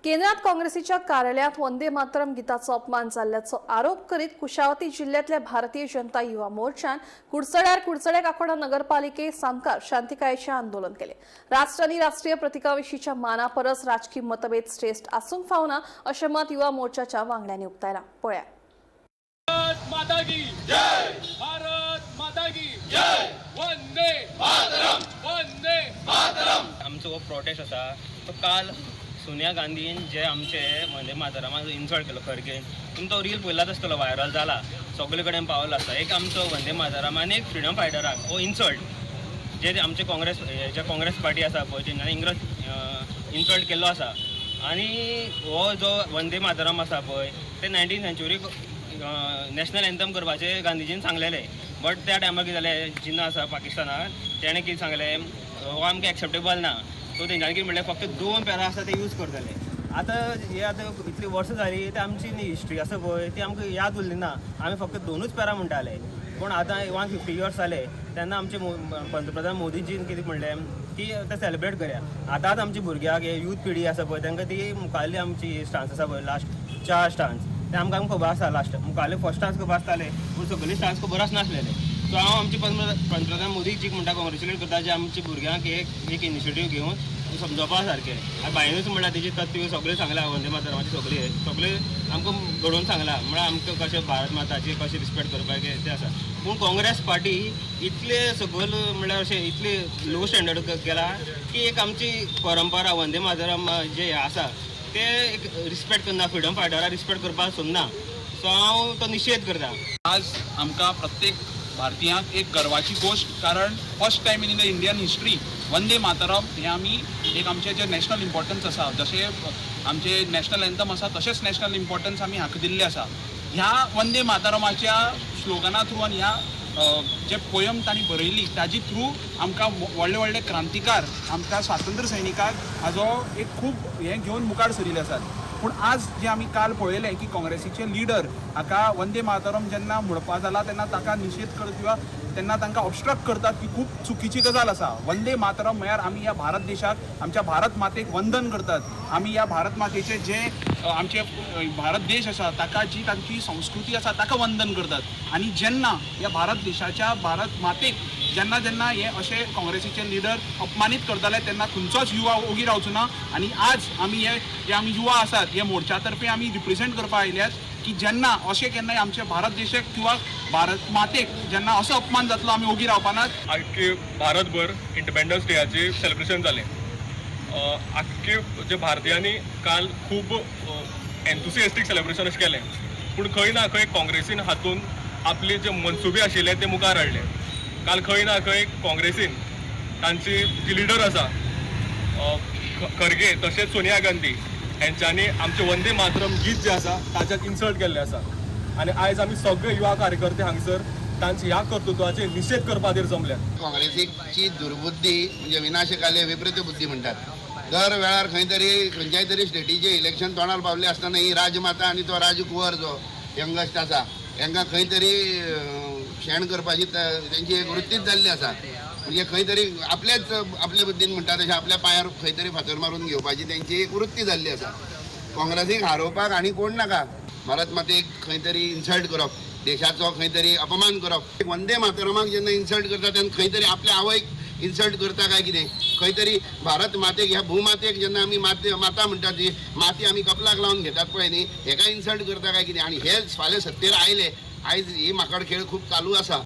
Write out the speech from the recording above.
केंद्रात काँग्रेसीच्या कार्यालयात वंदे मातरम गीताचो अपमान जाल्ल्याचो आरोप करीत कुशावती जिल्ह्यातल्या भारतीय जनता युवा मोर्चान कुडचड्यार कुडचड्या काकोडा नगरपालिके सामकार शांतिकायेचे आंदोलन केले. राष्ट्र आणि राष्ट्रीय प्रतिकाविषयीच्या मानापरस राजकीय मतभेद श्रेष्ठ आसूंक फावना अशें मत युवा मोर्चाच्या वांगड्यांनी उक्तायला. पळया. भारत माता की जय! भारत माता की जय! वंदे मातरम! वंदे आमचो हो प्रोटेस्ट आसा तो काल सोनिया गांधीन जे आमचे वंदे मातरमाक इन्सल्ट केलो खरगेन. तुमी तो रील पळयलाच आसतलो, व्हायरल जाला, सगळे कडेन पावलो आसा. एक आमचो वंदे मातरम आनी एक फ्रिडम फायटराक हो इन्सल्ट जे आमचे काँग्रेस जे काँग्रेस पार्टी आसा पळय, तेंच्यांनी इंग्रज इन्सल्ट केल्लो आसा. आनी हो जो वंदे मातरम आसा पळय, ते 19 सेंच्युरीक नॅशनल एन्थम करपाचें गांधीजीन सांगलेलें. बट त्या टायमार कितें जालें, जिन्ना आसा पाकिस्तानाक, तेणें कितें सांगलें, हो आमकां एक्सेप्टेबल ना. सो तेंच्यांनी कितें म्हणलें, फक्त दोन पॅरा आसा ते यूज करतले. आतां हे आतां इतली वर्सां जालीं, ते आमची न्ही हिस्ट्री आसा पळय, ती आमकां याद उरली ना. आमी फक्त दोनूच पॅरा म्हणटाले. पूण आतां 150 इयर्स जाले तेन्ना आमचे पंतप्रधान मोदीजीन कितें म्हणलें की ते सेलिब्रेट करया. आतांच आमच्या भुरग्यांक, हे यूथ पिढी आसा पळय, तांकां ती मुखारली आमची स्टांस आसा पळय, लास्ट चार स्टांस, ते आमकां आमकां खबर आसा. लास्ट मुखारले फर्स्ट स्टांस खबर आसताले, पूण सगळे स्टांस खबर आसनासलेले. सो हांव आमचे पंतप्रधान मोदीजीक म्हणटा, कॉंग्रेच्युलेट करता, जे आमच्या भुरग्यांक एक एक इनिशिएटीव घेवन समजोवपा सारकें. आनी बायनूच म्हणल्यार तेजी तत्व सगळें सांगलां, वंदे मातरमाचें सगळें सगळें आमकां घडोवन सांगलां. म्हळ्यार आमकां कशें भारत माताची कशें रिस्पेक्ट करपाचें तें आसा. पूण काँग्रेस पार्टी इतले सकयल, म्हणल्यार अशें इतले लो स्टँडर्ड गेला की एक आमची परंपरा वंदे मातरम जे आसा ते एक रिस्पेक्ट करना, फ्रिडम फायटराक रिस्पेक्ट करपाक सोदना. सो हांव तो निशेध करता. आज आमकां प्रत्येक भारतीयांक एक गर्वाची गोश्ट, कारण first time in the Indian history Vande Mataram हें आमी एक आमचें जें नॅशनल इम्पॉर्टन्स आसा, जशें आमचें नॅशनल एन्थम आसा तशेंच नॅशनल इम्पॉर्टन्स आमी हाका दिल्लें आसा. ह्या वंदे मातरमाच्या स्लोगना थ्रू आनी ह्या जे पोयम तांणी बरयली ताजी थ्रू आमकां व्हडले व्हडले क्रांतिकार, आमकां स्वातंत्र्य सैनिकाक हाजो एक खूब हें घेवन मुखार सरिल्ले आसात. पूण आज जे आमी काल पळयलें की काँग्रेसीचे लिडर हाका वंदे मातरम जेन्ना म्हणपा जाला तेन्ना ताका निशेध कर किंवा तेन्ना तांकां ऑबस्ट्रक्ट करतात की खूब चुकीची गजाल आसा. वंदे मातरम म्हळ्यार आमी ह्या भारत देशाक, आमच्या भारत मातेक वंदन करतात. आमी ह्या भारत मातेचे जे आमचे भारत देश आसा, ताका जी तांची संस्कृती आसा ताका वंदन करतात. आनी जेन्ना ह्या भारत देशाच्या भारत मातेक जेन्ना जेन्ना हे अशे काँग्रेसीचे लिडर अपमानीत करताले तेन्ना खंयचोच युवा ओगी रावचो ना. आनी आज आमी हे जे आमी युवा आसात, हे मोर्चा तर्फे आमी रिप्रेझेंट करपाक आयल्यात की जेन्ना अशें केन्नाय आमच्या भारत देशाक किंवा भारत मातेक जेन्ना असो अपमान जातलो, आमी ओगी रावपा नात. आख्खे भारतभर इंडिपेंडन्स डेयाचे सेलिब्रेशन जालें. आख्खे जे भारतीयांनी काल खूब एन्थुसिएस्टीक सेलिब्रेशन अशें केलें, पूण खंय ना खंय काँग्रेसीन हातून आपले जे मनसुबे आशिल्ले ते मुखार हाडले. काल खंय ना खंय काँग्रेसीन तांची जी लिडर आसा खरगे तशेंच सोनिया गांधी हेंच्यांनी आमचें वंदे मातरम गीत जें आसा ताच्यात इन्सल्ट केल्लें आसा. आनी आयज आमी सगळे युवा कार्यकर्ते हांगसर तांचे ह्या कर्तृत्वाचेर निशेध करपा खातीर जमल्यात. काँग्रेसीची दुर्बुद्धी म्हणजे विनाशकाले विपरीत बुद्धी म्हणटात. दर वेळार खंय तरी खंयच्याय तरी स्टेटीचें इलेक्शन तोंडार पावले आसतना ही राजमाता आनी तो राजकुंवर जो यंगस्ट आसा, हांकां खंय तरी शेण करपाची तेंची एक वृत्तीच जाल्ली आसा. म्हणजे खंय तरी आपलेच आपले बुद्दीन म्हणटा तशें आपल्या पांयार खंय तरी फातर मारून घेवपाची तेंची एक वृत्ती जाल्ली आसा. काँग्रेसीक हारोवपाक आनी कोण नाका. भारत मातेक खंय तरी इन्सल्ट करप, देशाचो खंय तरी अपमान करप. वंदे मातरमाक जेन्ना इन्सल्ट करता तेन्ना खंय तरी आपल्या आवयक इन्सल्ट करता काय कितें. खंय तरी भारत मातेक, ह्या भूमातेक जेन्ना आमी माते माता म्हणटात, जी माती आमी कपलाक लावन घेतात पळय न्ही, हेका इन्सल्ट करता काय कितें. आनी हे फाल्यां सत्तेर आयले, आयज ही माकड खेळ खूब चालू आसा.